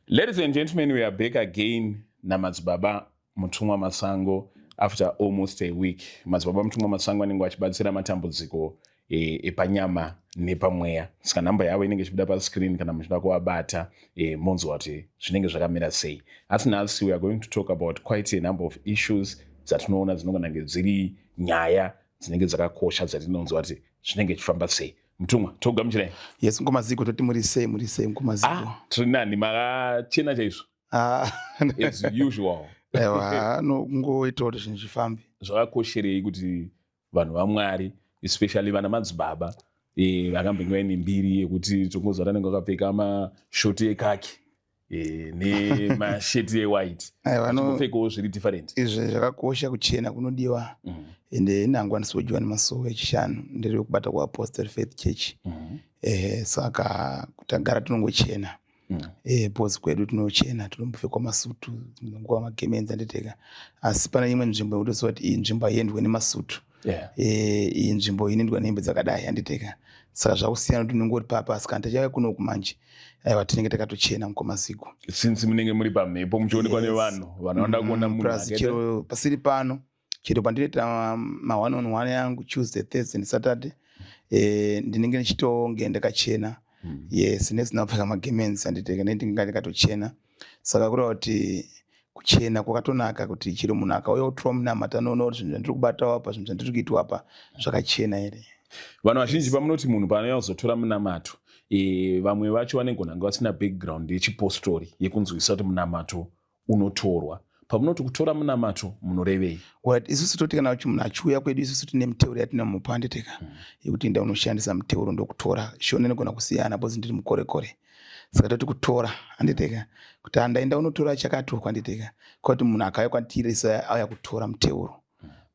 Ladies and gentlemen, we are back again naMadzibaba Mutumwa Masango after almost a week. Madzibaba Mutumwa Masango anenge achibatsira matambudziko epanyama nepamweya. Saka nhamba yavo inenge ichibuda pascreen kana muchida kuvabata, monzwa kuti zvinenge zvakamira sei. Asi nhasi we are going to talk about quite a number of issues dzatinoona dzinogona kunge dziri nyaya dzinenge dzakakosha, dzatinonzwa kuti zvinenge zvichifamba sei. Mutumwa, togamuchirai. Yes, Mukoma Zigo, toti muri sei, muri sei, Mukoma Zigo? Ah, tiri nani, makachena chaizvo. Ah. As usual. Aiwa, nokungoita kuti zvinhu zvifambe. Zvakakosherei kuti vanhu vaMwari, especially vana madzibaba vakambenge vaine mbiri yekuti tongonzwa vanenge vakapfeka mashoti ekaki nemasheti ewhite, Aiwa, vachingopfekawo zviri different? Izvi zvakakosha, kuchena kunodiwa. Ende inangu handisi nemasowe echishanu, ndiri kubata kuApostle Faith Church. Saka tagara tinongochena. Because kwedu tinochena, tinombopfekwa masutu, dzimwe nguva magemenzi, anditeka. Asi pane imwe nzvimbo yekutoziva kuti iyi nzvimbo haiendwe nemasutu. Iyi nzvimbo inoendwa nehembe dzakadai, handiteka. Saka zvakusiyana kuti unenge uri papa, asi kana tichauya kunoku manje, aiwa, tinenge takatochena, Mukoma Zigo. Since munenge muri pamhepo muchionekwa nevanhu, vanhu vanoda kuona munhu Plus chero pasiri pano, chero pandinoita ma one on one yangu Tuesday, Thursday neSaturday, ndinenge ndichitonge ndakachena. Yes, nesina kupfeka magemenzi, handiteka, ndinenge ndakatochena. Saka kureva kuti kuchena kwakatonaka, kuti chero munhu akauya kutora munamato anoona kuti zvinhu zvandiri kubatawo apa, zvinhu zvandiri kuitwa apa zvakachena here. Vanhu vazhinji pamunoti munhu paanouya kuzotora munamato, vamwe vacho vanenge kunge vasina background yechipostori yekunzwisisa kuti munamato unotorwa. Pamunoti kutora munamato, munorevei? Right, isusu toti kana kuti munhu achiuya kwedu, isusu tine miteuro yatinomupa, handiteka, yekuti enda unoshandisa muteuro. Ndokutora, Shona inogona kusiyana because ndiri mukorekore. Saka toti kutora, handiteka, kuti handaenda unotora chakati, handiteka, kwati munhu akauya kwatiri auya kutora muteuro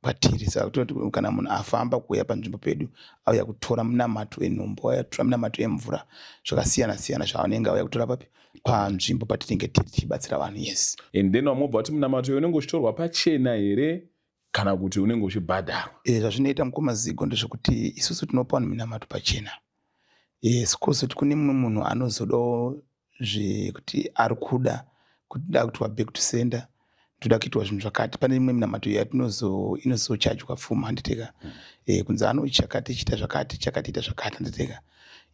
kwatiri. Saka toti kana munhu afamba kuuya panzvimbo pedu, auya kutora munamato enhombo, auya kutora munamato emvura, zvakasiyana siyana zvaanenge auya kutora papi, panzvimbo patinenge tiri tichibatsira vanhu, yes. And then vamobva kuti munamato unenge uchitorwa pachena here kana kuti unenge uchibhadharwa? Zvazvinoita, Mukoma Zigo, ndezvekuti isusu tinopa vanhu minamato pachena. Yes, kwozoti kune mumwe munhu anozodawo zvekuti ari kuda kuda kuitwa back to sender, toda kuitwa zvinhu zvakati. Pane imwe minamato yatinozo inozochajwa pfuma, handiteka. Kunzi ano chakati, chiita zvakati, chakati, ita zvakati, handiteka.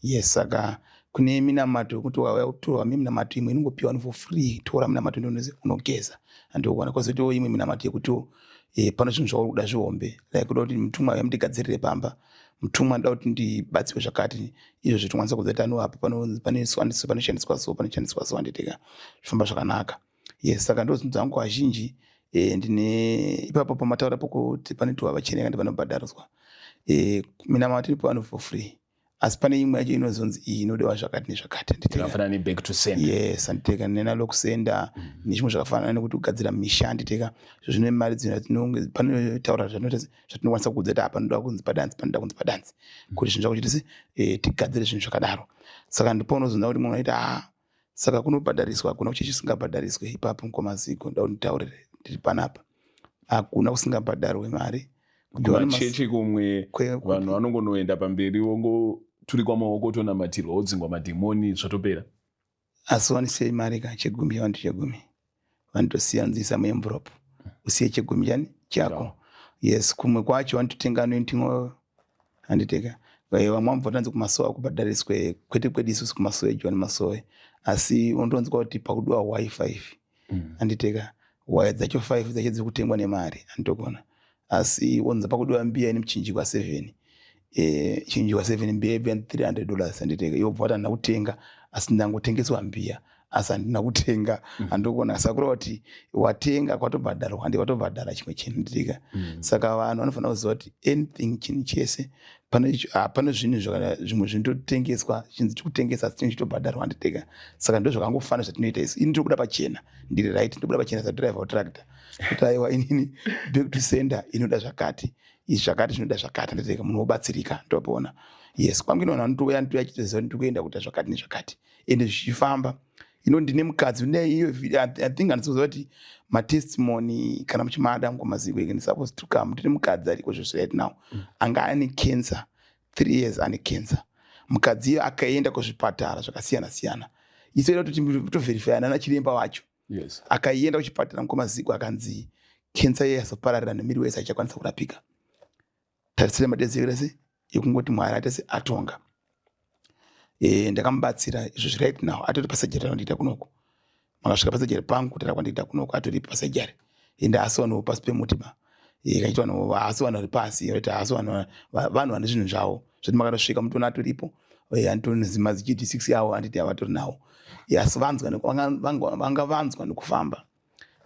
Yes, saka kune minamato yekuti wauya kutorwa minamato, imwe inongopiwa for free, tora minamato unogeza, handikuona. Kwozoitawo imwe minamato yekuti pano zvinhu zvauri kuda zvihombe, like kuda kuti mutumwa uya mundigadzirire pamba, mutumwa ndoda kuti ndibatsirwe zvakati, izvo zvitinokwanisa kuzoita ano apa panoshandiswa so, panoshandiswa so, handiteka, zvifamba zvakanaka. Yes, saka ndo zvinhu dzangu kazhinji. Ndine ipapo pamataura pokuti panoitwa pachena kandi panobhadhariswa. Minamato iripo ano for free, asi pane imwe yacho inozonzi iyi inodiwa zvakati nezvakati, handiteka. Zvakafanana neback to sender. Yes, handiteka, nenalock sender nezvimwe zvakafanana nekuti kugadzira misha, handiteka. Izvo zvine mari panotaura zvatinokwanisa kuudza kuti apa panoda kunzi padanzi, panoda kunzi padanzi, kuti zvinhu zvako chitese tigadzire zvinhu zvakadaro. Saka ndipo unozonza kuti munhu anoita a saka kunobhadhariswa. Hakuna kuchechi kusingabhadhariswe ipapo, Mukoma Zigo. Nda nditaurire ndiri panapa, hakuna kusingabhadharwe mari. Kumachechi kumwe vanhu vanongonoenda pamberi, wongoturikwa maoko, otonamatirwa, wodzingwa madhimoni, zvatopera. Asi wanisei mari ka, chegumi chavantu, chegumi vanotosiya nzisa muenvelope, usiye chegumi chani chako. Yes, kumwe kwacho vanototenga anointing oil, handiteka. Vamwe vamubva tanzi kumasowe akubhadhariswe, kwete kwedu isusu kumasowe John Masowe, asi unotonzwa kuti pakudiwa hwai 5, handiteka. Hwai dzacho 5 dzacho dziri kutengwa nemari, handitokona. Asi wonza pakudiwa mbiya ine muchinjikwa 7, chinjikwa 7, mbiya ibva $300, handiteka. Iwe ubva wati handina kutenga, asi ndangotengeswa mbiya, asi handina kutenga, handikuona. Saka kureva kuti watenga kwatobhadharwa, handi watobhadhara chimwe chinhu, nditika. Saka vanhu vanofanira kuziva kuti anything, chinhu chese pane zvinhu zvimwe zvinototengeswa chinzi tikutengesa, asi chinhu chitobhadharwa, handiteka. Saka ndo zvakangofanira zvatinoita isu. Ini ndinobuda pachena, ndiri right, ndinobuda pachena sadriver wetractor kuti aiwa, inini back to sender inoda zvakati, izvi zvakati zvinoda zvakati, handiteka. Munhu wobatsirika, ndopaona. Yes, kwangu ino vanhu vanotouya, nditouya chitoziva kuti ndiri kuenda kuita zvakati nezvakati, ende zvichifamba. Ino ndine mukadzi iyo, I think handisikuziva kuti matestimony kana muchimada, Mukoma Zigo, you can supposed to come. Ndine mukadzi ariko zvose right now anga ane cancer, 3 years ane cancer. Mukadzi iyo akaenda kuzvipatara zvakasiyana siyana. Isoida kuti toverifya nana chiremba wacho. Akaienda kuchipatara, mukoma Zigo, akanzi kensa iye yazopararira nemiri wese, aichakwanisa kurapika. Tarisire madezi se yekungoti Mwari atese atonga. Ndakamubatsira izvozvi. Right now atori pasurgery ravandiita kunoko. Makasvika pasurgery pangu, kutaura kwandiita kunoko, atori pasurgery, ende haasi vanhu pasi pemuti ba. Kachiita vanhu, haasi vanhu vari pasi, right? Haasi vanhu, vanhu vane zvinhu zvavo zvoti makatosvika mutoona atoripo. Anditori mazi GD6 yavo, anditi havatori nawo. Asi vanzwa vanga vanzwa nekufamba.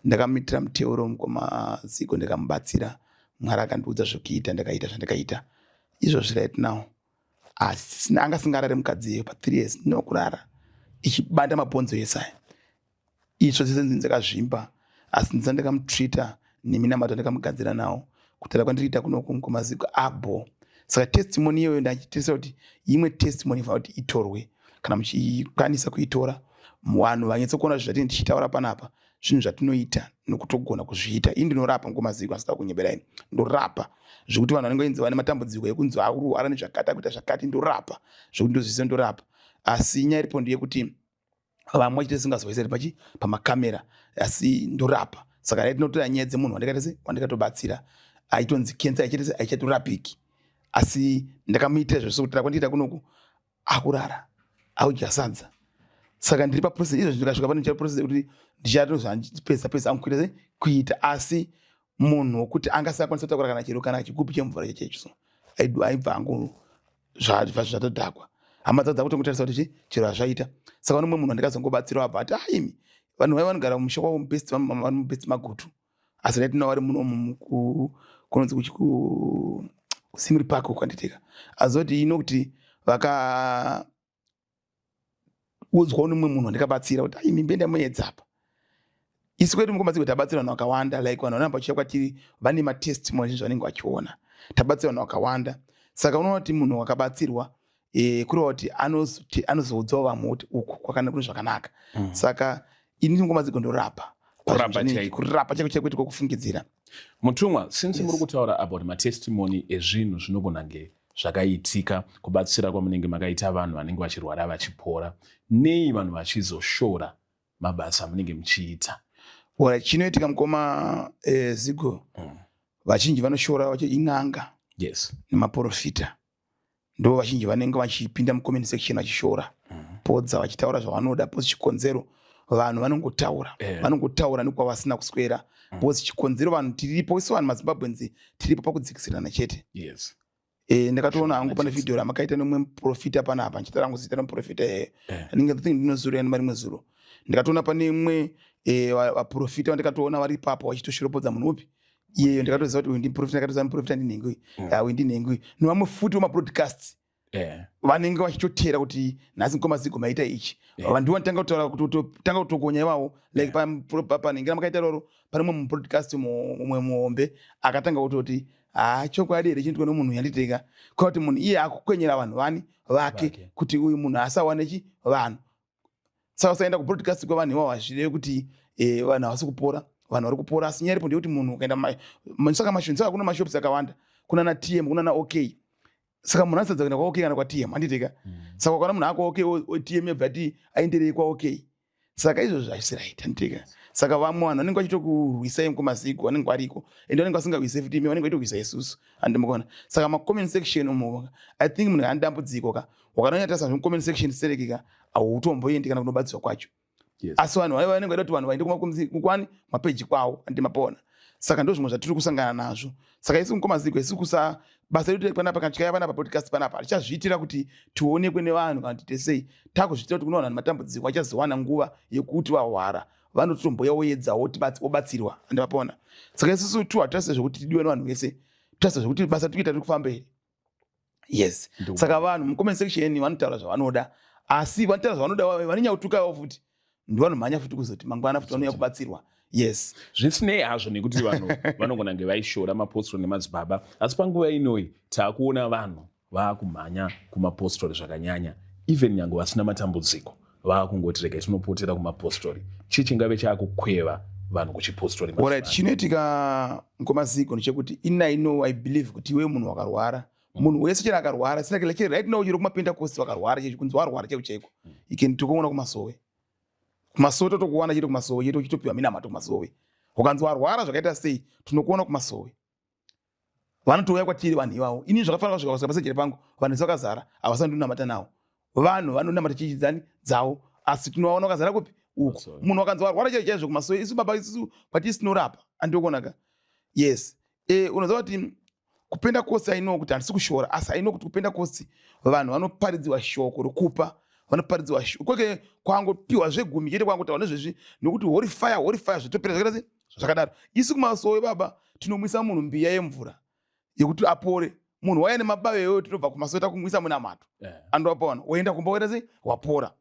Ndakamuitira muteuro, mukoma Zigo, ndikamubatsira. Mwari akandiudza zvokuita, ndakaita zvandakaita izvozvi. Right now asi anga asingarari mukadzi iyeyo pa3 years, nokurara ichibata mabhonzo ese aya, itsvo dzese dzakazvimba. Asi ndisa ndakamutrita neminamato, ndakamugadzira nawo kutaura kwandiriita kunoku, mukoma Zigo, abo. Saka testimony iyoyo ndachitesa kuti imwe testimony ifanira kuti itorwe, kana muchikwanisa kuitora, vanhu vanyatsokuona zvatinenge tichitaura panapa, zvinhu zvatinoita nokutogona kuzviita. Ini ndinorapa, mukoma Zigo, asida kunyeberai, ndorapa zvekuti vanhu vanenge vainzi vane matambudziko ekunzi akurwara nezvakati, akuita zvakati, ndorapa zvekuti ndozvise, ndorapa. Asi nyaya iripo ndeyekuti vamwe chete singazoiseri pachi pamakamera, asi ndorapa. Saka dai tinotora nyaya dzemunhu wandikaita se wandikatobatsira, aitonzi kensa aichete se aichatorapiki, asi ndakamuitira zvose. Kutira kwandiita kunoku, akurara, akudya sadza. Saka ndiri paprocess izvo, ndikasvika pane process yekuti ndichatozvapedza pedza angu kuita se kuita. Asi munhu wokuti angasakwanisa kutakura kana chero kana chigubu chemvura chechecho, so aibva angu zvatodhakwa. Hama dzavo dzakutongotarisa kuti chi chero hazvaita. Saka nomumwe munhu wandikazongobatsirawo abva ati, "Aimi vanhu vai vanogara mumusha kwavo mubest, vari mubest Magutu, asi right now vari munomu kunonzi kuSimri Park uko." Anditika azoti ino kuti vakaudzwawo nemumwe munhu wandikabatsira kuti, "Aimi mbenda muedza apa." Isu kwedu, mukoma Zigo, tabatsira vanhu vakawanda. Like vanhu vanoramba vachiuya kwatiri vane matestimony, zvinhu zvanenge vachiona. Tabatsira vanhu vakawanda. Saka unoona kuti munhu wakabatsirwa, kureva kuti anozoudzawo vamwe kuti uku kwakana kune zvakanaka. Saka ini, mukoma Zigo, ndorapa. Kurapa chaiko. Kurapa chaiko chaiko, kwete kwekufungidzira. Mutumwa, since muri kutaura about matestimony ezvinhu zvinogona nge zvakaitika, kubatsira kwamunenge makaita vanhu vanenge vachirwara vachipora, nei vanhu vachizoshora mabasa amunenge muchiita? Ora, chinoitika, mukoma Zigo, vazhinji vanoshora vacho in'anga nemaprofita. Ndo vazhinji vanenge vachipinda mucomment section vachishora podza, vachitaura zvavanoda. Pozi chikonzero vanhu vanongotaura, vanongotaura nekwavasina kuswera. Because chikonzero, vanhu tiripo isu, vanhu maZimbabweans tiripo pakudzikisirana chete. Ndakatoona hangu pane vhidhiyo ramakaita nemumwe muprofita panapa, ndichitaura hangu zita remuprofita iyeyo. Ndinge think ndinozuro yani zuro ndikatoona pane imwe vaprofita vandikatoona vari ipapo vachitoshoropodza munhu upi iyeyo. Ndikatoziva kuti uyu ndimuprofita, ndakatoziva muprofita ndinhengi uyu. Ah, uyu ndinhengi uyu, nevamwe futi vemabroadcasts vanenge vachitotera kuti nhasi mukoma Zigo maita ichi. Vanhu vanotanga kutaura, kutotanga kutokonya ivavo, like panhenge ramakaita roro, pane mumwe mubroadcast mumwe muhombe akatanga kutoti, "Haa, chokwadi here chinoitwa nemunhu yanditeka?" Kuva kuti munhu iye akukwenyera vanhu vani vake, kuti uyu munhu asawane chi vanhu. Saka usaenda kubroadcast kwevanhu ivavo hazvirevi kuti vanhu havasi kupora. Vanhu vari kupora, asi nyaya iripo ndeyekuti munhu ukaenda saka saka kuna mashops akawanda, kuna na TM, kuna na OK. Saka munhu anosadza kuenda kwaOK kana kwaTM, handitika? Saka ukaona munhu akwa OK, TM yobva ati aenderei kwaOK. Saka izvozvo hazvisi right, handitika? Saka vamwe vanhu vanenge vachitokurwisai, mukoma Zigo, vanenge variko, ende vanenge vasingawise futi imi, vanenge vachitokuisa isusu, handimukona? Saka macomment section umo, I think munhu ane dambudziko ka, wakanonyatarisa zvemucomment section serekeka, hautomboendi kana kunobatsirwa kwacho. Asi vanhu vaiva vanenge vaida kuti vanhu vaende kukwani mapeji kwavo, handi mapona? Saka ndo zvimwe zvatiri kusangana nazvo. Saka isu, mukoma Zigo, isu kusa basa redu panapa, kana tikauya panapa podcast panapa, tichazviitira kuti tionekwe nevanhu kana kuti sei. Takuzviitira kuti kune vanhu vane matambudziko vachazowana nguva yekuti vahwara, vanotomboya woedza wobatsirwa, handi mapona? Saka isusu tu hatirase zvekuti tidiwe nevanhu vese, tirase zvekuti basa tiri kuita riri kufamba here. Yes. Saka vanhu mucomment section vanotaura zvavanoda, asi vanotaura zvavanoda, vanonyanya kutukawo futi, ndivanomhanya futi kuzoti mangwana futi vanouya kubatsirwa. Yes. Zvisinei hazvo nekuti vanhu vanogona kunge vaishora mapostori nemadzibaba, asi panguva inoi taakuona vanhu vaakumhanya kumapostori zvakanyanya, even nyange vasina matambudziko, vaakungoti regai tinopotera kumapostori. Chii chingave chaakukweva vanhu kuchipostori? Alright, chinoitika, mukoma Zigo, ndechekuti ini I know, I believe kuti iwe munhu wakarwara, munhu wese chero akarwara, saka right now chero kumapentecost vakarwara, chechi kunzi warwara chaiko chaiko, you can tokuona kumasowe. Kumasowe totokuwana chete, kumasowe chete uchitopiwa minamato kumasowe. Ukanzi warwara zvakaita sei, tinokuona kumasowe. Vanotouya kwatiri vanhu ivavo. Ini zvakafanira kusvika kusvika pasejere pangu, vanhu vese vakazara, havasandinamata nawo. Vanhu vanonamata chechi dzani dzavo, asi tinovaona vakazara kupi? Uko. Munhu akanzi warwara chaizvo chaizvo kumasowe, isu baba isusu kwatisi tinorapa. Andiokonaka. Yes. Unoziva kuti kupenda kosi I know kuti handisi kushora, asi I know kuti kupenda kosi vanhu vanoparidziwa shoko rokupa, vanoparidziwa kweke kwangopiwa zvegumi chete, kwangotaura nezvezvi nokuti holy fire, holy fire, zvitopera zvakaita sei zvakadaro. Isu kumasowe baba tinomwisa munhu mbiya yemvura yekuti apore. Munhu waya nemabayo iyoyo tinobva kumasowe takumwisa munamato, andowapona, woenda kumba woita sei, wapora.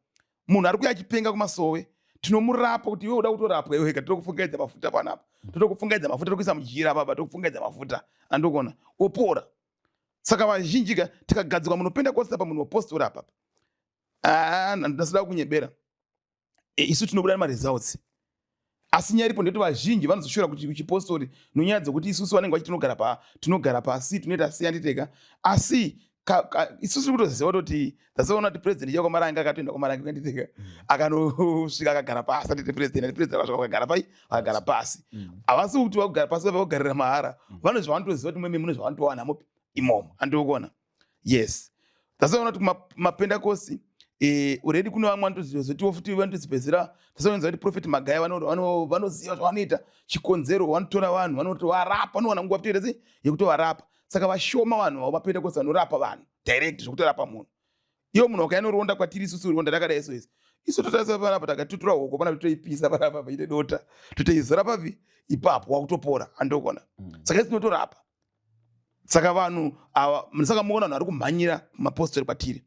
Munhu ari kuya achipenga kumasowe tinomurapa kuti iwe uda kutorapwa iwe ka, totokufungaidza mafuta panapa, totokufungaidza mafuta, tokuisa mujira baba, tokufungaidza mafuta, andokona opora. Saka vazhinji ka tikagadzikwa munopenda kosi apa, munhu wepostori apa, ndasida kunyebera, isu tinobuda nemaresults. Asi nyaya iripo ndekuti vazhinji vanozoshora kuti kuchipostori nonyaya dzekuti isusu vanenge vachi tinogara pasi, tinoita sei, anditeka. Asi isusu tiri kutoziva kutoti tasoona kuti president chako Marange akatoenda kwaMarange, anditeka, akanosvika akagara pasi, anditi president, president akasvika akagara pai, akagara pasi. Havasi kuti vakugara pasi vakugarira mahara, vane zvavanotoziva kuti meme mune zvavanotowana mupi imomo, andikuona. Yes, tasoona kuti mapendakosi already kune vamwe vanotoziva futi, vanotozipedzera. Tasoona kuti Prophet Magaya vanoziva zvavanoita, chikonzero vanotora vanhu vanotovarapa, vanowana nguva futi sei yekutovarapa. Saka vashoma vanhu vavo mapendakosi vanorapa vanhu direct, zvekutorapa munhu. Iwo munhu wakaya noronda kwatiri isusu, ronda rakadai so, isu totarisa panapa, takatotora hoko pana, totoipisa panapa paite dota, totoizora papi ipapo, wakutopora, andokona. Saka isi tinotorapa. Saka vanhu ava, saka muona vanhu vari kumhanyira mapostori kwatiri.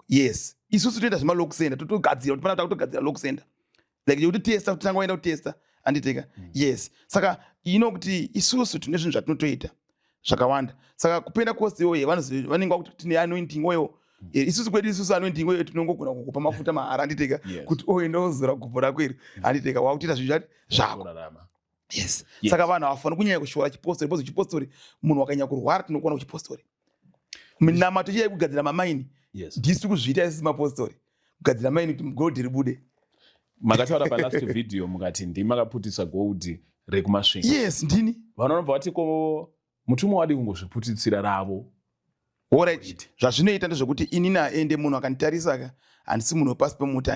Yes, isusu toita zvemalock center, totogadzira kuti pana takutogadzira lock center like yekuti testa, kuti tanga waenda kutesta, anditeka. Yes, saka ino kuti isusu tine zvinhu zvatinotoita zvakawanda. Saka kupenda kosi iyoyo vanenge vakuti tine anointing oil. Isusu kwedu isusu anointing oil tinongogona kukupa mafuta mahara, anditeka, kuti oenda ozora gumbo rako iri, anditeka, wakutoita zvinhu zvati zvako. Kurarama. Yes. Saka vanhu havafaniri kunyanya kushora chipostori, because chipostori munhu wakanyanya kurwara tinokuona kuchipostori. Minamato chiyai kugadzira mamaini, ndisi kuzviita isusu mapostori, kugadzira maini kuti gold ribude. Makataura palast video mukati ndimi makaputisa gold rekuMasvingo. Yes, ndini. Vanhu vanobva vati ko mutumwa wadi kungozviputitsira ravo? Alright, zvazvinoita ndezvekuti inini aende munhu akanditarisa ka, handisi munhu wepasi pemuti,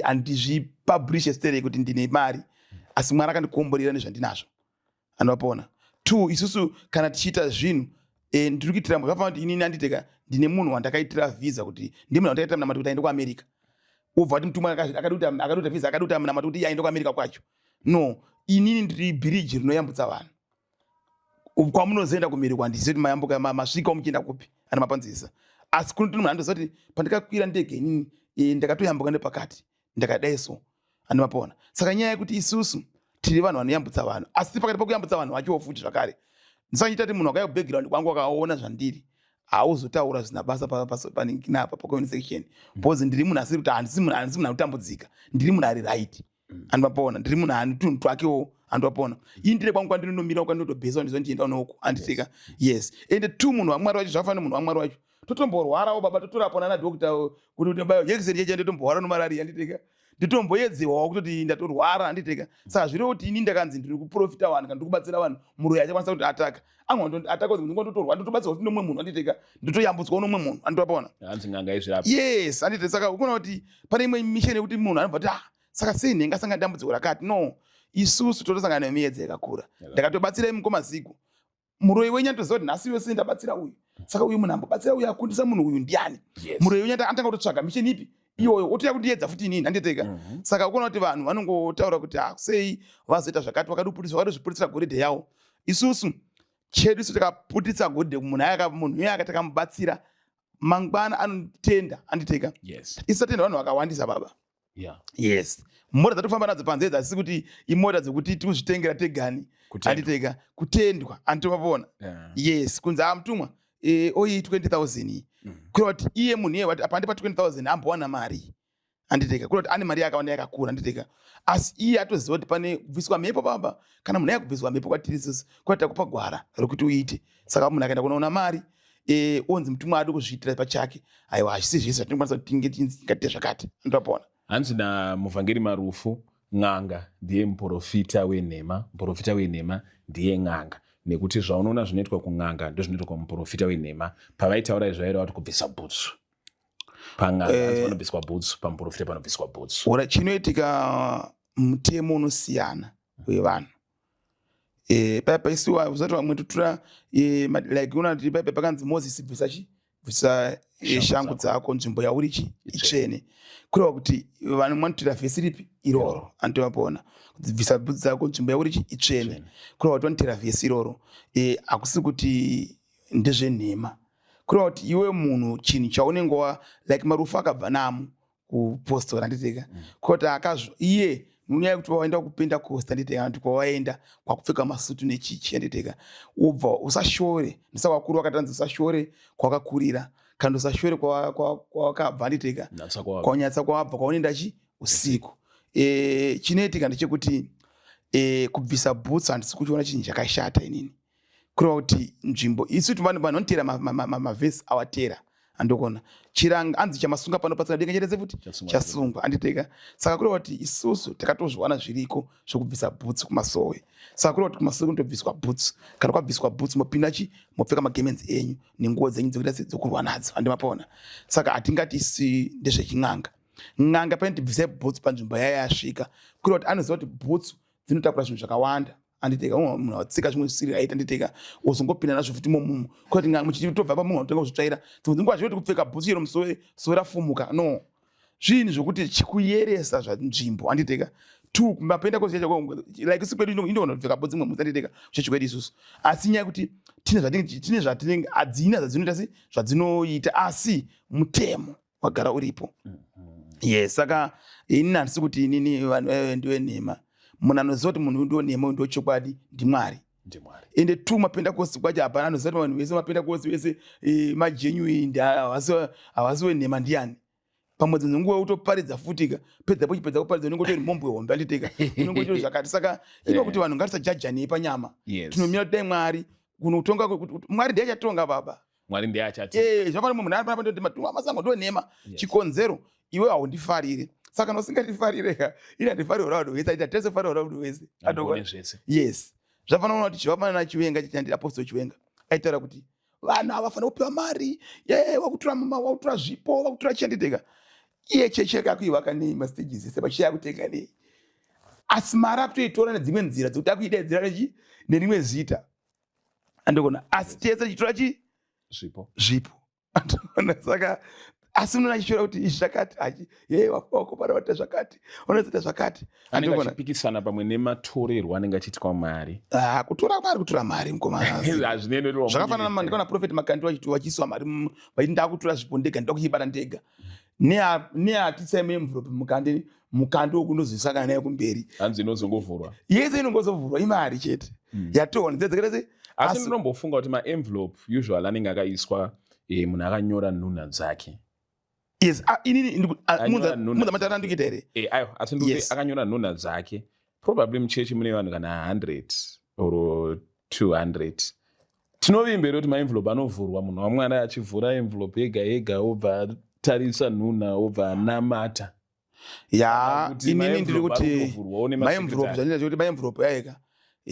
handizvipublishe sterei kuti ndine mari, asi Mwari akandikomborera nezvandinazvo, andovapona. Two, isusu kana tichiita zvinhu, ndiri kuitira zvakafanana kuti inini, anditeka, ndine munhu wandakaitira visa, kuti ndi munhu wandakaitira munamato kuti aende kuAmerica, wobva kuti mutumwa akadi kuita visa, akadi kuita munamato kuti iye aende kuAmerica kwacho. No, inini ndiri bhiriji rinoyambutsa vanhu. Kwamunozoenda kumhiri kwandizivi kuti mayambuka masvika muchienda kupi, ana mapanzisa. Asi kuno munhu anotoziva kuti pandakakwira ndege inini, ndakatoyambuka nepakati, ndakadai so, andimapona. Saka nyaya yekuti isusu tiri vanhu vanoyambutsa vanhu, asi pakati pekuyambutsa vanhu vachowo futi zvakare, ndisandiita kuti munhu akauya kubackground kwangu akaona zvandiri, hauzotaura zvisina basa paninginapa pacomment section, because ndiri munhu asiri kuti handisi munhu anotambudzika, ndiri munhu ari right, andivapona. Ndiri munhu ane tunhu twakewo, andivapona. Ini ndire kwangu kwandinonomira, kwandinotobhesa, ndizondienda unoko, anditeka. Yes, ende two, munhu waMwari wacho, zvakafanira munhu waMwari wacho totomborwarawo baba, totorapwa nana doctor kuti bayo jekiseni cheche, ndotomborwara nomarariya, anditeka, nditomboedzewawo kutoti ndatorwara, anditeka. Saka zvireva kuti ini ndakanzi ndiri kuprofita vanhu kana ndiri kubatsira vanhu, muroyi achakwanisa kuti ataka ataka, ndingototorwa, ndotobatsirwa kuti nomumwe munhu, anditeka, ndotoyambutswawo nomumwe munhu, anditopona. Hanzi n'anga izvirapo. Yes, andite. Saka ukuona kuti pane imwe mission yekuti munhu anobva kuti, ah, saka sei ndingasangana dambudziko rakati? No, isusu totosangana nemiedzo yakakura. Ndakatobatsirai mukoma Zigo, muroyi wenyu anotoziva kuti nhasi yose ndabatsira uyu, saka uyu munhu ambobatsira uyu, akundisa munhu uyu ndiani? Muroyi wenyu anotanga kutotsvaga mission ipi iyoyo, otoya kundiedza futi inini, handiteka. Saka ukuona kuti vanhu vanongotaura kuti, ah, sei vazoita zvakati, vakadoputisa, vakadozviputitsira goridhe yavo. Isusu chedu isu takaputitsa goridhe munhu uye akatakamubatsira, mangwana anotenda, anditeka. Isu tatenda vanhu vakawandisa baba. Yes, mota dzatofamba nadzo panze dzasisi kuti imota dzekuti tikuzvitengera tegani, anditeka, kutendwa, anditovapona. Yes, kunzi a mutumwa, oyi 20,000 iyi, kureva kuti iye munhu iye wati apa ndipa 20,000 ambowana mari, anditeka, kureva kuti ane mari yakawanda yakakura, anditeka. Asi iye atoziva kuti pane kubviswa mhepo baba. Kana munhu ayakubviswa mhepo kwatiri isusu, kwati takupa gwara rekuti uite. Saka munhu akaenda kunoona mari, onzi mutumwa adi kuzviitira pachake, aiwa, hazvisi zvese zvatinokwanisa kuti tinge tingatite zvakati, anditopona. Hanzi namuvhangeri Marufu, n'anga ndiye muprofita wenhema, muprofita wenhema ndiye n'anga, nekuti zvaunoona zvinoitwa kun'anga ndozvinoitwa kumuprofita wenhema. Pavaitaura izvi vaireva kuti kubvisa bhutsu pan'anga, hanzi panobviswa bhutsu, pamuprofita panobviswa bhutsu. Ora chinoitika, mutemo unosiyana wevanhu. Paya paisiwa usati vamwe totora like unoona kuti paya pakanzi Moses bvisa chi bvisa shangu dzako, nzvimbo yauri chi itsvene, kureva kuti vanhu vanotora vhesi ripi iroro, anditovapona bvisa bhutsu dzako, nzvimbo yauri chi itsvene, kureva kuti vanotera vhesi iroro. Hakusi kuti ndezvenhema, kureva kuti iwe munhu chinhu chaunenge wa like Marufu akabva namo kupostora, handiteka kuti akazvo iye munyaya yekuti waenda kuPentecost, handiteka kuti kwawaenda kwakupfeka masutu nechichi, handiteka, ubva usashore. Ndisaka vakuru vakatanzi usashore kwakakurira kana usashore kwawakabva, handiteka, kwanyatsa kwawabva, kwaunoenda chi usiku. Chinoitika ndechekuti kubvisa bhutsu handisi kuchiona chinhu chakashata inini, kureva kuti nzvimbo isu vanhu vanotera mavhesi awatera, andokona chiranga anzi chamasunga pano pasina denga chete futi chasungwa, handiteka. Saka kureva kuti isusu takatozviwana zviriko zvokubvisa bhutsu kumasowe. Saka kureva kuti kumasowe kunotobviswa bhutsu. Kana kwabviswa bhutsu, mopinda chi mopfeka magemenzi enyu nenguo dzenyu dzekuita dzokurwa nadzo, handimapona. Saka hatingati isi ndezvechin'anga. N'anga painoti bvisai bhutsu panzvimbo yaya yasvika, kureva kuti anoziva kuti bhutsu dzinotakura zvinhu zvakawanda, anditeka. Munhu atsika zvimwe zvisiri right, anditeka, wozongopinda nazvo futi momumu kuti muchitobva pa munhu anotenga kuzvitsvaira. Dzimwe dzenguva zvinoti kupfeka bhutsu chero musowe sowe rafumuka, no zvinhu zvokuti chikuyeresa zvanzvimbo, anditeka. Two mapenda kozi yacho like isu kwedu inogona kupfeka bhutsu imwe musi, anditeka, kuchechi kwedu isusu. Asi nyaya yekuti tine zvatinenge hadzina zvadzinoita se zvadzinoita, asi mutemo wagara uripo. Yes, saka inini handisi kuti inini vanhu vaive ndiwe nhema. Munhu anoziva kuti munhu ndiwo nhema, ndiwo chokwadi, ndiMwari. Ndimwari. Ende two mapentecost kwacho hapana anoziva kuti vanhu vese mapentecost vese magenuine, havasi wenhema ndiani. Pamwe dzimwe nguva utoparidza futika, pedzapo chipedza kuparidza unenge utori mhombwe hombe, anditeka, unenge utori zvakati. Saka ino kuti vanhu ngatisajudganei panyama. Tinomira kuti dai Mwari kunotonga, Mwari ndiye achatonga, baba. Mwari ndiye achati. Zvakafanana munhu ari panapa ndoti matumwa masango ndo nhema. Chikonzero iwe haundifarire, saka kana usingandifarire ka, ini handifariri vanhu vese, aita tese farira vanhu vese. Andogone zvese. Yes, zvafanana kuti zvafanana naChiwenga chichandira Apostle Chiwenga aitaura kuti vanhu havafanira kupiwa mari ye vakutora vakutora zvipo, vakutora chianditeka. Iye cheche yake akuivaka nei, mastages ese pachiya akutenga nei, asi mari akutoitora nedzimwe nzira dzekuti akuidaidzira nechi nerimwe zita, andogona. Asi tese tichitora chi zvipo. Zvipo, andogona. Saka asi unoona achitora kuti izvi zvakati achi ye vakomana vaita zvakati, vanozoita zvakati. Anenge andogona achipikisana pamwe nematorerwo anenge achiitwa mari. Ah, kutora mari, kutora mari, mukomana. Hazvinei. Zvakafanana ndikaona Prophet Makandiwa vachiiswa mari vachiti ndakutora zvipo ndega, ndoda kuchibata ndega. Neatisai muenvelope mukandi, mukandi wokundozvisangana naye kumberi. Hanzi inozongovhurwa. Yese inongozovhurwa imari chete yatoona dzedzekera se. Asi ndinombofunga kuti maenvelope usual anenge akaiswa munhu akanyora nhunha dzake. Yes, ah, inini Anyora nhunha munza matara ndikuita here? Aiwa, asi ndikuti akanyora nhunha dzake, probably muchechi mune vanhu kana 100 or 200. Tinovimba kuti maenvelope anovhurwa, munhu waMwari achivhura envelope yega yega, obva atarisa nhunha, obva anamata? Ya. Kuti Inini ndiri maenvelope kuti ari kutovhurwawo maenvelope nemasecretary. Zvandinoita kuti maenvelope aika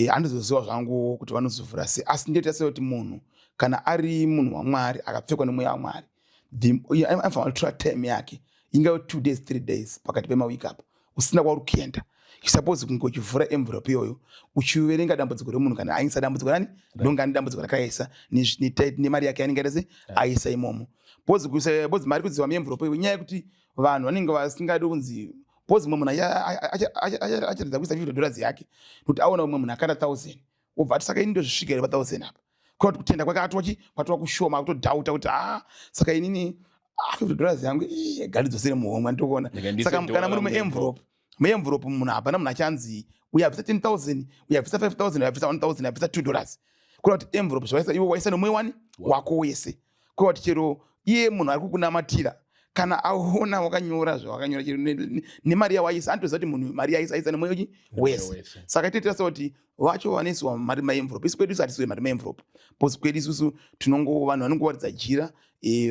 handizoziva zvangu kuti vanozovhura sei, asi ndinoita sekuti munhu kana ari munhu waMwari akapfekwa nemweya waMwari, anofanira kutora time yake, ingave 2 days, 3 days pakati pemawiki apo usina kwauri kuenda. Suppose kunge uchivhura envelope iyoyo uchiverenga dambudziko remunhu kana aisa dambudziko rani, ndongani dambudziko rakaisa nemari yake yanenge aita se aisa imomo. Bozi kuisa, bozi mari kudziwa muenvelope iyoyo, inyaya yekuti vanhu vanenge vasingadi kunzi, bozi mumwe munhu acharatidza kuisa $50 yake nekuti aona umwe munhu akanda 1000, obva ati saka ini ndozvisvika here pa1000 apa? Kuva kuti kutenda kwake atwa chi kwatova kushoma, akutodhauta kuti a saka inini $50 yangu garidzosere muhomwe, anditokuona. Ndika Saka ndise kana muri dollar muenvelope, muenvelope munhu hapana munhu achanzi uyo abvisa 10,000, uyo abvisa 5000, uyo abvisa 1000, uyo abvisa $2. Kureva kuti envelope zvawaisa iwe waisa nomwe wani wako wese. Kureva kuti chero iye munhu ari kukunamatira Kana aona wakanyora zvawakanyora chero nemari yawaisa, anotoziva kuti munhu mari yaisa aisa nemwoyo chi wese. Saka tinoita sekuti vacho vanoiswa mari maenvelope, isu kwedu isu hatisiwe mari maenvelope, because kwedu isusu tinongo vanhu vanongowaridza jira,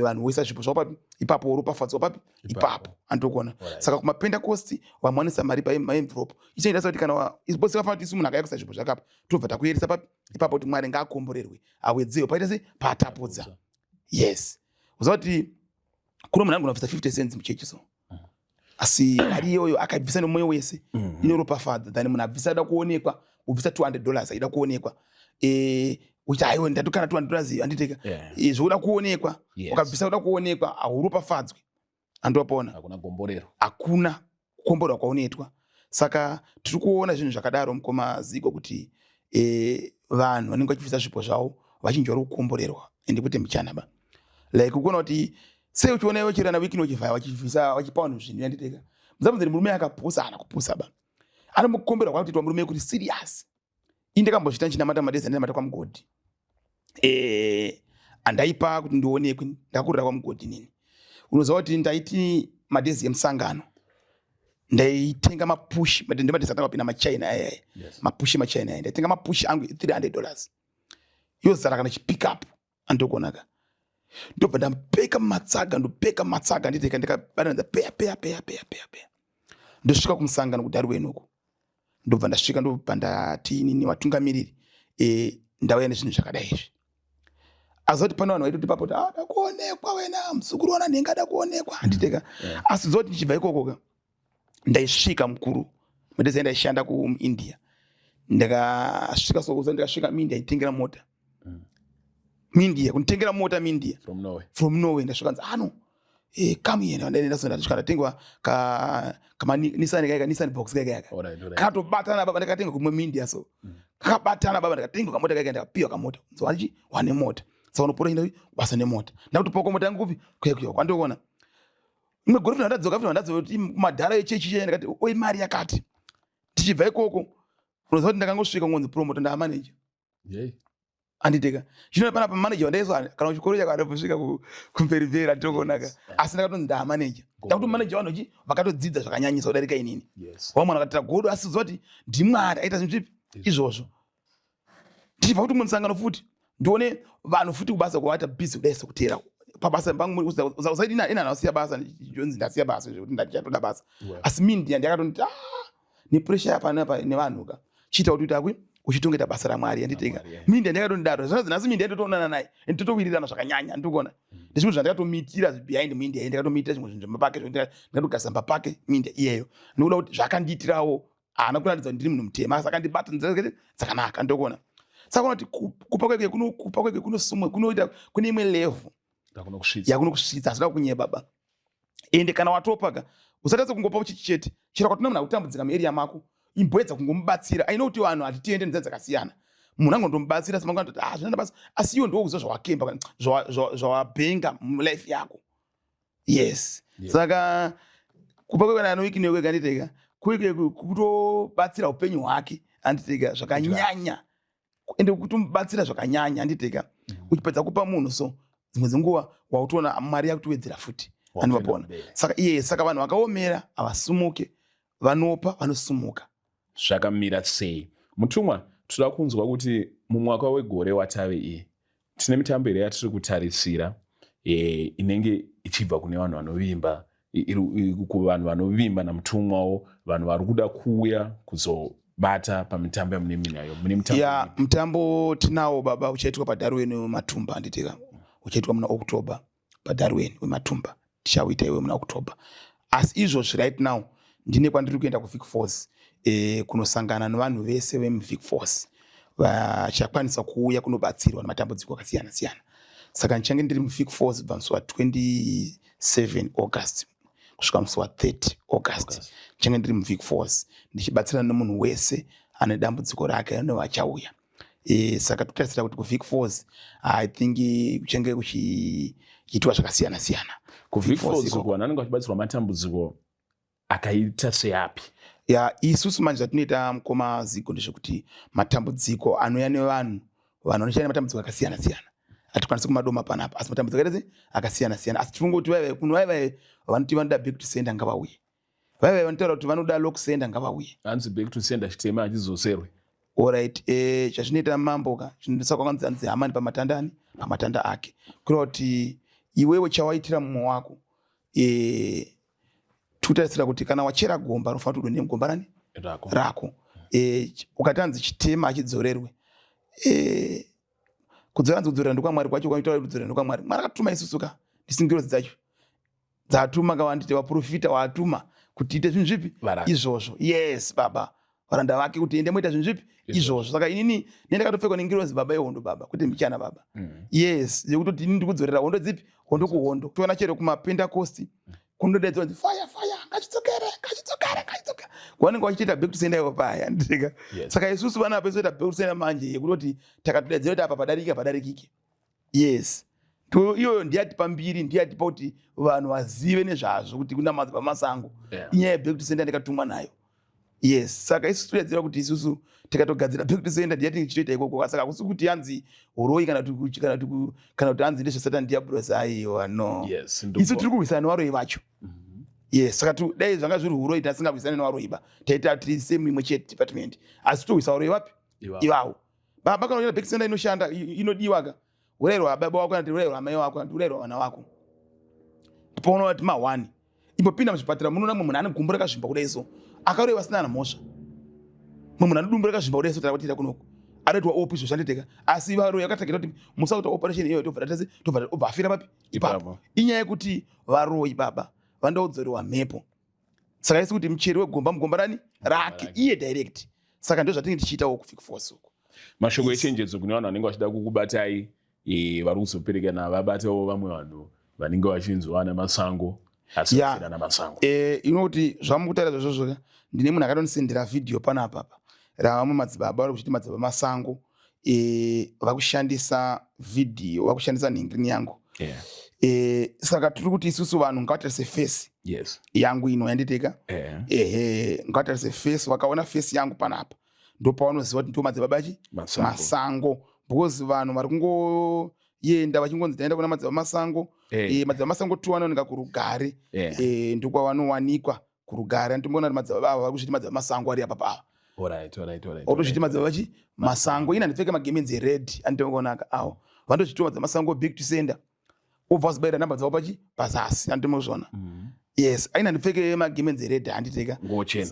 vanhu voisa zvipo zvavo papi ipapo, woropafadzwa papi ipapo, andokona. Saka kumapentecost vamwe vanoisa mari pamaenvelope, ichinoita sekuti kana because vafana kuti isu munhu akauya kuisa zvipo zvakapa, tobva takuyeresa papi ipapo kuti Mwari ngaakomborerwe, awedzewe paita sei paatapudza. Yes, uziva kuti kuno munhu anogona kubvisa 50 cents muchechi, so asi mari iyoyo akaibvisa nemwoyo wese, inoropafadza than munhu abvisa ada kuonekwa, kubvisa $200 aida kuonekwa, uchiti aiwa, ndatokana $200 iyo, handiteka. Zvokuda kuonekwa. Ukabvisa kuda kuonekwa, hauropafadzwi, andopona. Hakuna gomborero. Hakuna kukomborwa kwaunoitwa. Saka tiri kuona zvinhu zvakadaro, mukoma Zigo, kuti vanhu vanenge vachibvisa zvipo zvavo vachinji vari kukomborerwa, ende kwete muchana ba. Like ukuona kuti sei uchiona iwe chirana wiki nochivhaya vachibvisa, vachipa vanhu zvinhu, yanditeka musabvunzeni murume akapusa, haana kupusa ba, anomukomberwa kwakutoitwa murume kuti serious. Ini ndakambozviita ndichinamata madezi andinamata kwamugodhi, andaipa kuti ndionekwe ndakurira kwamugodhi. Nini unoziva kuti ndaiti madezi emusangano ndaitenga mapushi, ndimadezi atanga kupinda machina aya. Mapushi machina aya, ndaitenga mapushi angu $300 yozara kana chipickup, andiokonaka. Ndobva ndapeka mumatsaga, ndopeka mumatsaga, nditeka ndikabatanidza peya peya peya peya peya peya, ndosvika kumusangano kuDarwin uku. Ndobva ndasvika, ndobva ndati, inini vatungamiriri, ndauya nezvinhu zvakadai izvi. Azoti pane vanhu vaitoti papo kuti ada kuonekwa wena muzukuru wana nhenga ada kuonekwa, handiteka. Asi zoti ndichibva ikoko ka, ndaisvika mukuru madezi ndaishanda kuIndia, ndakasvika sokuza, ndikasvika muIndia nditengera mota. MuIndia kunditengera mota muIndia. From Norway. From Norway. Ndasvika nzi ano, come here. Ndaenda, ndatengwa ka kama Nissan kaika Nissan box kaika yaka. Katobatana baba, ndakatenga kumwe muIndia, so kakabatana baba, ndakatenga kamota kaika, ndakapiwa kamota. So achi wane mota, saka unopota enda basa nemota. Ndakutopoka mota yangu kupi kuya kwandoona imwe gore futi ndadzoka futi, ndadzoka kuti kumadhara echechi cheye, ndakati oi mari yakati. Tichibva ikoko, unoziva kuti ndakangosvika ngonzi promoter, ndaamanager. Anditeka zvino panapa manager wandaiswa kana kuchikoro chakatosvika kumberiperi, anditokuonaka. Asi ndakatonzi ndaamanager, ndakuti manager vanhu chi vakatodzidza zvakanyanyisa kudarika inini. Vamwe vakatira godo, asi ziva kuti ndiMwari aita zvinhu zvipi izvozvo. Ndichibva kuti umwe musangano futi, ndione vanhu futi kubasa kwavaita busy kudai sekuteera pabasa pangu. Usaiti ina ndasiya basa, ndonzi ndasiya basa zvekuti ndachatoda basa. Asi mindia ndakatonditi, ah, nepressure yapanapa nevanhu ka, chiita kuti uite akwi uchitongeta basa raMwari, yanditeka. raMwari, yeah. Mindia ndakatondidaro zvanzi nhasi mindia ndotoonana naye, totowirirana zvakanyanya, ndikuona. Ndezvimwe zvandakatomiitira behind muIndia, ndakatomiitira zvimwe zvinhu zvemapake, zvekuti ndakatogadzisa pake muIndia iyeyo, nekuda kuti zvakandiitirawo haana kuratidza kuti ndiri munhu mutema, asi akandibata nzira dzakanaka, ndokuona. Saka kuti kupa kweke kupa kweke kunosumwe kunoita kune imwe level Yakunokusvitsa. Yakunokusvitsa, asida kunyeba ba. Ende kana watopa ka, usatadza kungopa uchichi chete. Chero kwatona munhu akutambudzika muarea mako, imboedza kungomubatsira. Aino kuti vanhu hatitiende nzira dzakasiyana, munhu angondomubatsira semangwana toti, ah, zvinoenda basa, asi iwe ndokuziva zvawakemba kana zvawabhenga mulife yako. Yes. Saka kupa kwekana anowikinewe kwekanditeka kweke kutobatsira upenyu hwake, anditeka zvakanyanya, ende kutomubatsira zvakanyanya, anditeka. Uchipedza kupa munhu, so dzimwe dzenguva wautoona mari yakutowedzera futi, andivapona. Mberi. Saka iye, saka vanhu vakaomera havasumuke, vanopa vanosumuka. Zvakamira sei, mutumwa? Toda kunzwa kuti mumwaka wegore watave iyi tine mitambo here yatiri kutarisira, inenge ichibva kune vanhu vanovimba kuvanhu vanovimba namutumwawo, vanhu vari kuda kuuya kuzobata pamitambo yamune minayo? Mune mitambo Ya. ipi? Mutambo tinawo baba, uchaitwa paDarwin wematumba, handitika, uchaitwa muna October paDarwin wematumba, tichauita iwe muna October. Asi izvozvi right now ndine kwandiri kuenda kuVic Falls, kunosangana nevanhu vese vemuVic Falls vachakwanisa kuuya kunobatsirwa nematambudziko akasiyana siyana. Saka ndichange ndiri muVic Falls kubva musi wa27 August kusvika musi wa30 August. August. Ndichange ndiri muVic Falls ndichibatsirana nemunhu wese ane dambudziko rake nevachauya. Saka totarisira kuti kuVic Falls, I think, kuchange kuchiitwa zvakasiyana siyana. KuVic Falls Falls ikoko. Vanhu vanenge vachibatsirwa matambudziko akaita seapi? Ya, isusu manje zvatinoita, mukoma Zigo, ndezvekuti matambudziko anouya nevanhu, vanhu vanoshanda nematambudziko akasiyana siyana. Hatikwanisi kumadoma panapa, asi matambudziko akaita sei, akasiyana siyana. Asi tirikungoti vaivai kuno, vaivai vanoti vanoda back to sender ngavauye, vaivai vanotaura kuti vanoda lock sender ngavauye. Hanzi back to sender chitema hachizoserwe. Alright, chazvinoita mambo ka, saka kwanzi hanzi Hamani pamatanda ani, pamatanda ake, kureva kuti iwewe chawaitira mumwe wako, tikutarisira kuti kana wachera gomba rinofanira kuti udonhe mugomba rani? Rako. Rako. Ukati hanzi chitema hachidzorerwe, kudzora, hanzi kudzorera ndokwamwari kwacho, kwaitaura kudzorera ndokwamwari. Mwari akatuma isusu ka, ndisingirozi dzacho dzatuma kawandite vaprofita waatuma kuti ite zvinhu zvipi? Varanda. Izvozvo, yes baba, varanda vake kuti ende moita zvinhu zvipi? Izvozvo. Saka inini nendakatopfekwa nengirozi baba yehondo baba, kwete michana baba. Yes, yekutoti inini ndikudzorera hondo dzipi? Hondo kuhondo. Toona chero kumapentecost kunodaidzwa kunzi fire, fire, ngachidzokere, ngachidzokere, ngachidzokere, kwavanenge vachitoita back to sender ivo paya, ndika. Saka isusu vana pesoita back to sender manje yekutoti takatodaidzira kuti apa padarika padarikike. Yes, iyoyo ndiyatipa mbiri, ndiyatipa kuti vanhu vazive nezvazvo kuti kuna madzibaba Masango. Inyaya yeback to sender ndikatumwa nayo, yes. Saka isusu toyadzira kuti isusu tikatogadzira back to sender ndiyati tichitoita ikoko. Saka hakusi kuti yanzi uroi kana kuti hanzi ndezvesatan diabolos, aiwa, no. Isu tiri kurwisana nevaroi vacho. Yes, saka dai zvanga zviri uroi tasingarwisani nevaroi ba, taita tiri same imwe chete department, asi tohwisa varoi vapi? Ivavo. Ivavo baba. Kana uchiita back to sender inoshanda, inodiwa ka, urayirwa baba wako kana kuti urayirwa amai wako kana kuti urayirwa vana wako, paona kuti ma1 imbopinda muzvipatara, munoona mumwe munhu ane gumbo rakazvimba kudai so, akaroiwa asina ana mhosva. Mumwe munhu ane dumbu rakazvimba kudai so, tara kunoku anoitwa opi zvoshanditeka, asi varoi vakatakira kuti musakuita operation iyoyo, tobva tatese, tobva obva afira papi? Ipapo. Ipapo. Inyaya yekuti varoi baba vanoda kudzorerwa mhepo. Saka isi kuti mucheri wegomba mugomba rani? Rake. Rake. Iye direct. Saka ndo zvatinenge tichiitawo kuVic Falls uko. Mashoko echenjedzo kune vanhu vanenge vachida kukubatai, vari kuzoperekana vabatawo vamwe vanhu vanenge vachinzwa ana Masango asi vasiri ana Masango. Inoti zvamukutaura zvazvozvo ka, ndine munhu akatondisendera vhidhiyo panapa apa ravamwe madzibaba vari kuchiti madzibaba Masango, vakushandisa vhidhiyo, vakushandisa nhingirini yangu. Saka tiri kuti isusu vanhu ngavatarise face yangu ino yanditeka. Ehe, ngavatarise face. Vakaona face yangu panapa ndopavanoziva kuti ndiwo madzibaba chi? Masango. Masango, because vanhu vari kungoenda vachingonzi taenda kuna madzibaba Masango. Madzibaba Masango tiwanooneka kuRugare. Ndokwavanowanikwa kuRugare. Anditomboona kuti madzibaba ava vari kuzviti madzibaba Masango ari apa pava. Otozviti madzibaba chi? Masango. Ina handipfeke magemenzi ered, anditomboonaka awo vandozvitiwa madzibaba Masango back to sender, obva wazibayira namba dzavo pachi pazasi, anditomozviona. Yes, aina handipfeke magemenzi ered, handiteka. Nguo chena.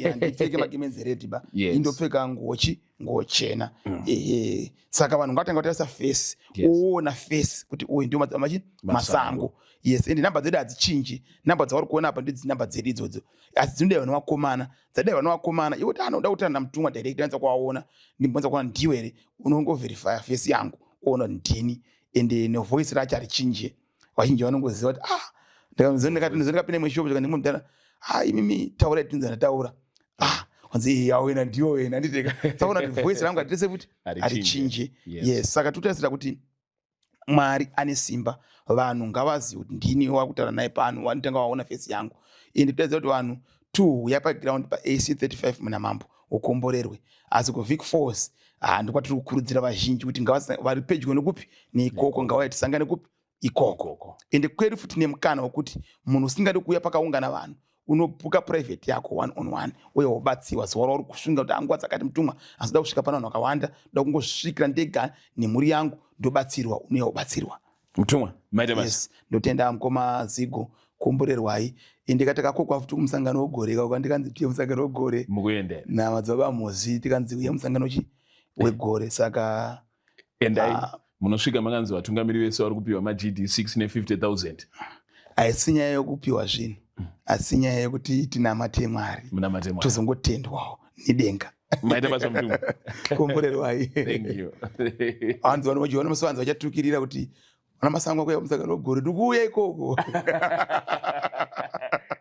Handipfeke magemenzi ered ba. Indopfeka nguo chi, nguo chena. Ehe, saka vanhu ngavatanga vatarisa face. Uona face kuti uyu ndio madzibaba machi? Masango. Masango, yes. Ende namba dzedu hadzichinji. Namba dzavari kuona apa ndidzi namba dzedu idzodzo, asi dzinodai vana vakomana, dzadai vana vakomana. Iwe kuti anoda kutaura namutumwa direct, anza kuvaona, ndimbonza kuona ndiwe here, unongoverifya face yangu, uona kuti ndini. Ende nevoice racho harichinje. Vazhinji vanongoziva kuti ah, ndikapinda imwe shop, ndikandimudhara, ah, imimi taurai tinzi ndataura, ah, wanzi awena ndiwo wena, nditeka. Saka kuti voice rangu haritese futi. Harichinje. Harichinje. Yes. Saka totarisira kuti Mwari ane simba. Vanhu ngavazive kuti ndini wakutaura naye pano, vanotanga vaona face yangu. Ende totarisira kuti vanhu tuuya paground paAC 35 muna mambo ukomborerwe. Asi kuVic Falls, ah, ndokwatiri kukurudzira vazhinji kuti vari pedyo nekupi neikoko ngavauye tisangane kupi? Ikoko. Ikoko. Ende kwedu futi nemukana wekuti munhu usingadi kuuya pakaungana vanhu, unobhuka private yako one on one, uye wobatsiwa zuva rauri kusunga kuti anguva dzakati mutumwa, asi da kusvika pana vanhu vakawanda, ndoda kungosvikira ndega nemhuri yangu, ndobatsirwa, unouya wobatsirwa. Mutumwa, maita basa. Yes, ndotenda mukoma Zigo, komborerwai. Ende katakakokwa futi kumusangano wegore kauka, ndikanzi tiye musangano wegore. Mukuendera. Namadzibaba Mozi, tikanzi uye musangano chi wegore, saka Endai. Ah. Munosvika makanzi vatungamiri vese vari kupiwa maGD6 ne50 000. Haisi nyaya yokupiwa zvinhu, asi nyaya yekuti tinamate Mwari. Munamate Mwari. Tozongotendwawo nedenga. Maita basa mutumwa. Komborerwai. Thank you. Hanzi vanhu vachiona musi vanzi vachatukirira kuti vana Masango akuya musangano wegore, ndikuuya ikoko.